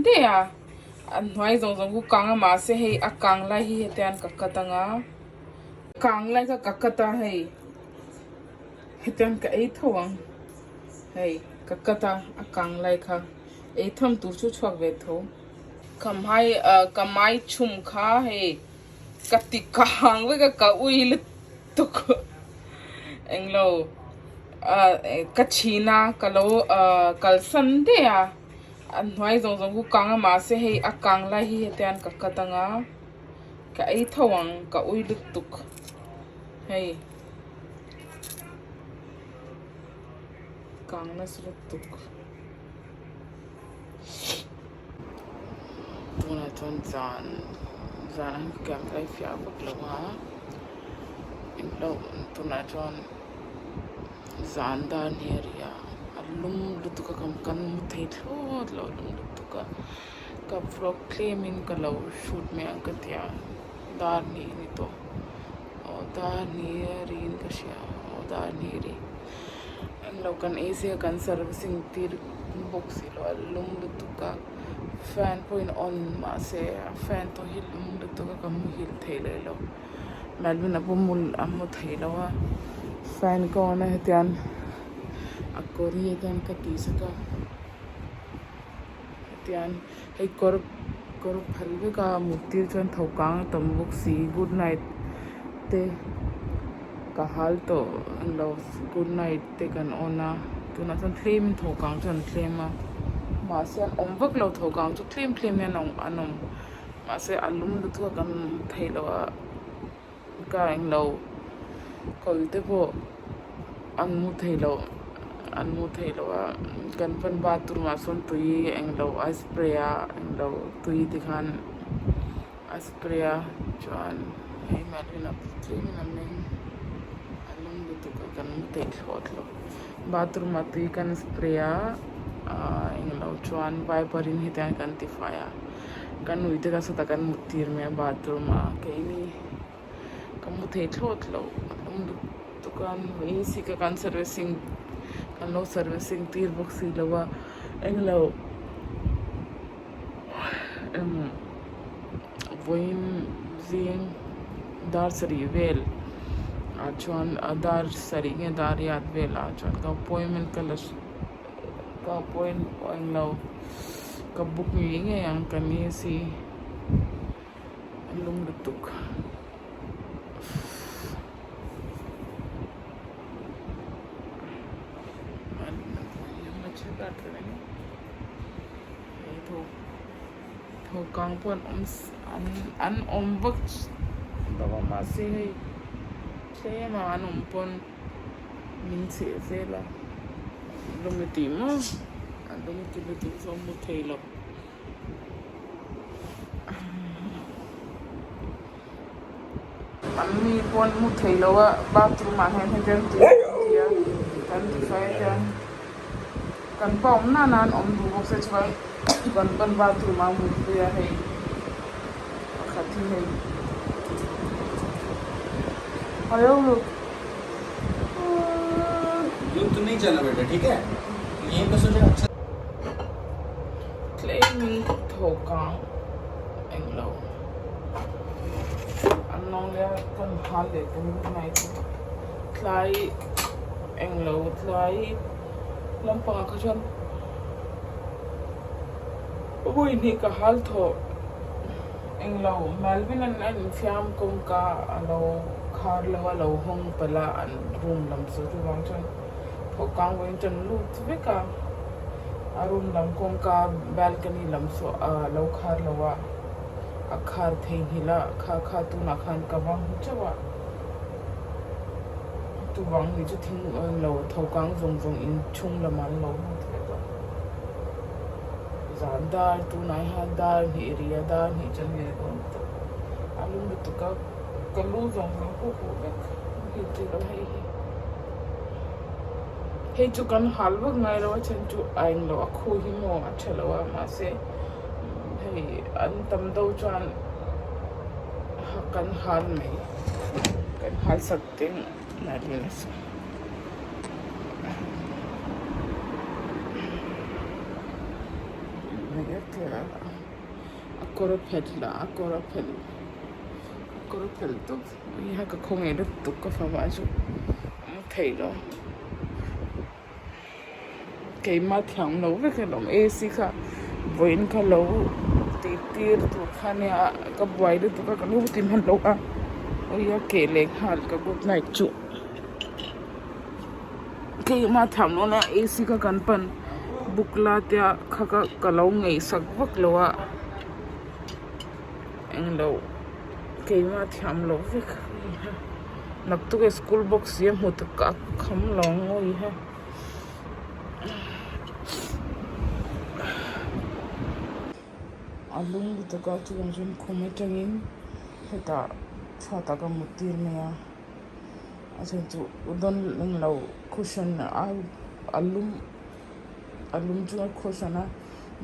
daih a a hnuai zawng zawng khu kang a mahse hei a kang lai hi hetiang hian ka cut anga kang lai kha ka cut a hei hetiang ka ei tho ang hei ka cut a a kang lai kha ei tham tur chu chhuak ve tho ka hmai ah ka hmai chhum kha hei ka ti kang vek a ka ui lutuk englo ah ka chhin a ka lo ah kalsan daih a a hnuai zawng zawng khu kang a mahse hei a kang lai hi hetiang hian ka cut anga ka ei tho ang ka ui lutuk hei kang nasa lutuk. Tunah chuan zan zan an camp lai fiah vak lo a englo tunah chuan zan dar ni a ri a a lum lutuk a kan mu thei thlawt lo a lum lutuk a ka vlog tlem in ka lo shoot mai ang ka ti a dar hnih a ni tawh aw dar hnih a ri in ka hria aw dar hnih a ri englo kan ei zia kan servicing tir bawk si lo a lum lutuk a fan pawhin on mahse a fan tawh hi lum lutuk a ka muhil thei leh lo Melvin a pawh mu a mu thei lo a fan ka on a hetiang a kawr hi hetiang ka tih sak a hetiang hei kawr kawr phal vek a mut tir chuan tho kang a tam bawk si good night te ka hal tawh lo good night te kan on a tunah chuan tlem in tho kang chu an tlem a mahse an awm vak lo tho kang chu tlem tlem hian an awm mahse a lum lutuk a kan thei lo a ka englo kawi te pawh an mu thei lo an mu thei lo a kan pan bathroom ah sawn tui englo a spray a englo tui te khan a spray a chuan hei Melvin a tlem in a meng a lum lutuk a kan mu thei thlawt lo bathroom ah tui kan spray a ahh englo chuan viper in hetiang kan tifai a kan ui te kha sawtah kan mut tir mai a bathroom ah keini ka mu thei thlawt lo a lum lutuk a AC kha kan servicing kan lo servicing tir bawk si lo a englo eng vawiin zing dar sarih vel ah chuan a dar sarih nge dar riat vel ah chuan ka appointment ka la ka appoint englo ka book ngei ngei ang ka ni si a lum lutuk. Tho kang pawh an awm an awm vak lo a mahse hei tlem a an awm pawn min chheh zel a lawm i tih maw a lawm i ti lutuk chu a mu thei lo. An mi pawh an mu thei lo a bathroom ah hian hetiang tui kan ti a kan ti fai a hian kan pa awm nana an awm duh bawk se chuan kan pawn bathroom ah a mutpui a hei pakhat hi hei a lo Tlemin tho kang englo an nawng leh a kan hal leh ta ngawt mai chu tlai englo tlai lampangah kha chuan vawi hnih ka hal thawh. Englo, Melvin an a infiam kawngka a lo khar lo a lo hawng palh a an room lam chu chuvang chuan thawhkang vawiin chuan lut vek a, a room lam kawngka balcony lam chu a lo khar lo a, a khar theihnghilh a kha kha tunah khan ka va hmu teuh a, tuvang ni chu thing englo thawhkang zawng zawng inchhung lamah an lo lut vek a. Zan dar tunah hian dar hnih ri a dar hnih chuan nge dawn tawh a lum lutuk a ka lu zawng zawng pawh huh vek hei chu lo hei hi hei chu kan hal vak ngai lo a then chu a englo a khu hi maw a tha lo a mahse hei an tam deuh chuan kan hal mai kan hal sak teng a kawr a phelh lah a kawr a phelh a kawr a phelh tawp ui ha ka khawngaih lutuk ka fapa chu a mu thei lo keimah thiam lo vek alawm A_C kha vawiin kha lo tih tir tur kha ania ka buai lutuk a ka lo ti hman lo a ui a keh leh nghal ka good night chu. Keimah tham lo na A_C kha kan pan buk la tia kha ka ka lo ngaihsak vak lo a englo keimah thiam lo vek naktuk e school box hi a hmu tak a kham lo ang aw i ha. A lung lutuk a chuvang chuan khum atangin hetah chhuatah ka mut tir mai a. A chhan chu dawn englo cushion a a lum a lum chunga cushion a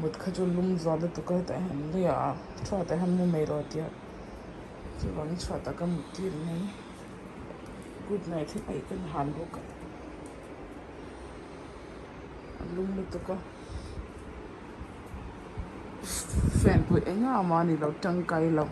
mut kha chu lum zual lutuk a hetah hian luiah ah chhuatah hian mu mai rawh a tia chuvangin chhuatah ka mut tir mai good night hi paih kan han bawk a a lum lutuk a fan pawh engah mah a ni lo tangkai lo.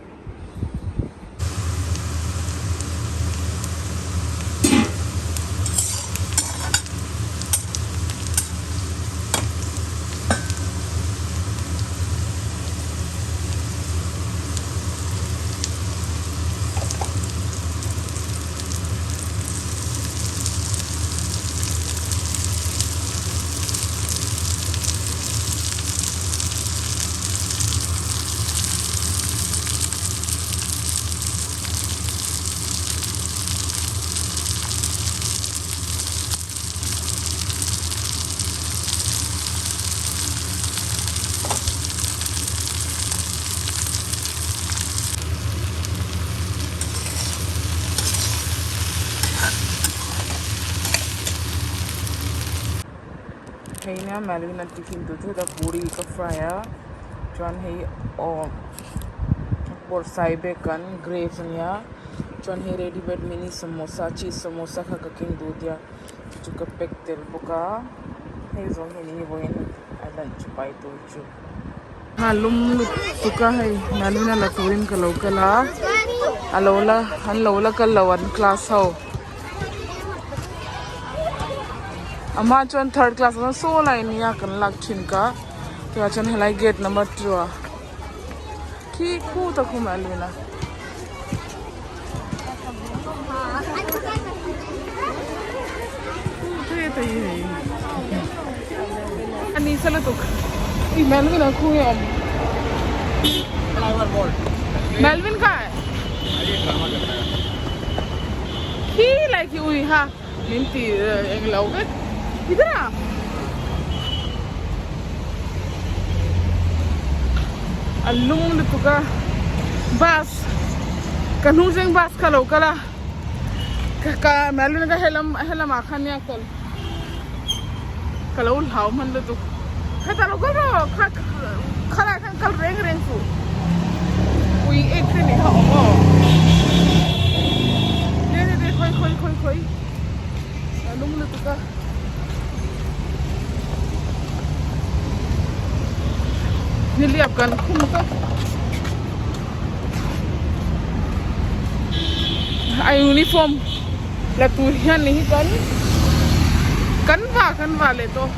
Hei nia Melvin a tiffin tur chu heta puri ka fry a chuan hei aw bawrhsai bacon grave ania chuan hei ready made mini samosa cheese samosa kha ka keng duh tia chu chu ka pack tel bawk a hei zawng hi ni vawiin a lunch pai tur chu. A lum lutuk a hei Melvin a la turin ka lo kal a a lo la an lo la kal lo an class ho. Amah chuan third class ah chuan saw lai nia kan lak thin ka tunah chuan helai gate number 2 a khi khu ta khum a lun a. Ani sa lutuk ui Melvin a khu nge awm Melvin kha Khi lai khi ui ha min ti eng lo vek idhar aa a lung lutuk a bus ka hnung zeng bus kha lo kal a ka ka Melvin ka helam helamah khan nia kal ka lo hlau hman lutuk khatah lo kal rawh kha khalai khan kal reng reng suh ui ek te nih kha awm aw le le le khawi khawi khawi khawi a lung lutuk a niliap kan khum ka a uniform la tur hian ni hi kan kan va kan va leh tawh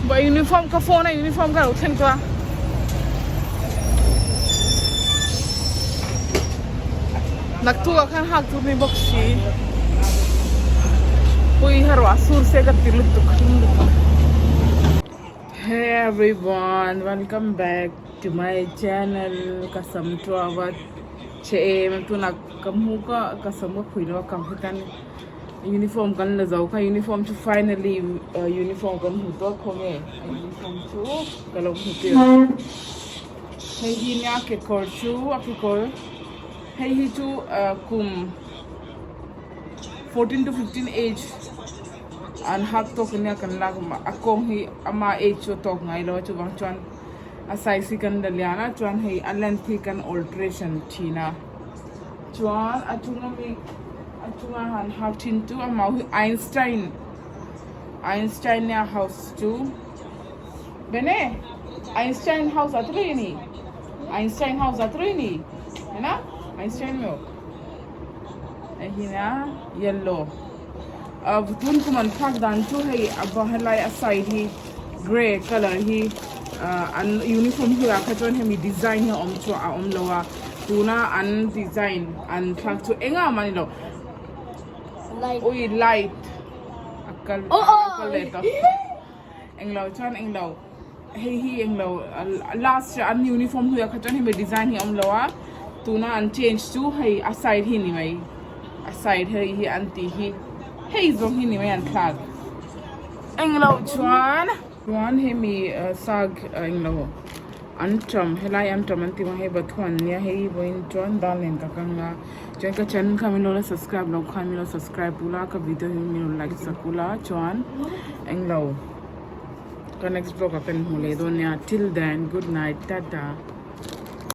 ba uniform ka phone a uniform ka lo thleng tawh a naktuk ah khan hak tur ni bawk si pui haruah sur se ka ti lutuk lutuk. Hey everyone, welcome back to my channel ka sam tuawa che em tuna ka hmu ka ka sam ka khui lo ka hitan uniform kan la zo kha uniform chu finally uniform kan hmu tawh khaw nge a uniform chu ka lo hmu tir hei hi nia kekawr chu a kekawr hei hi chu kum 14 to 15 age An hak tawk ania kan lak a kawng hi ama age chu a tawk ngai lo a chuvang chuan a size hi kan la lian a chuan hei a length hi kan alteration thin a chuan a chunga mi a chunga han hak thin chu a mau hi Einstein Einstein nia house chu. Bene Einstein house अत्र ही नहीं Einstein house अत्र ही नहीं है ना आइंस्टाइन में हो hei hi nia yellow ah tun kum an thlak dan chu hei a va helai a side hi grey colour hi ah an uniform hnuaiah kha chuan hemi design hi a awm chu a awm lo a tuna an design an thlak chu engah mah a ni lo ui light a kal a kal leh tawh. Englo chuan englo hei hi englo last year an uniform hnuaiah kha chuan hemi design hi a awm lo a tuna an change chu hei a side hi ni mai a side hei hi an tih hi hei zawng hi ni mai an thlak englo chuan chuan hemi sag englo anṭam helai anṭam an tih ang hei bathuan nia hei vawiin chuan dal nen ka kang a chuan ka channel kha min lo la subscribe loh khan min lo subscribe ula ka video hi min lo like sak ula chuan englo ka next vlog ah ka inhmu leh dawn nia till then good night tata.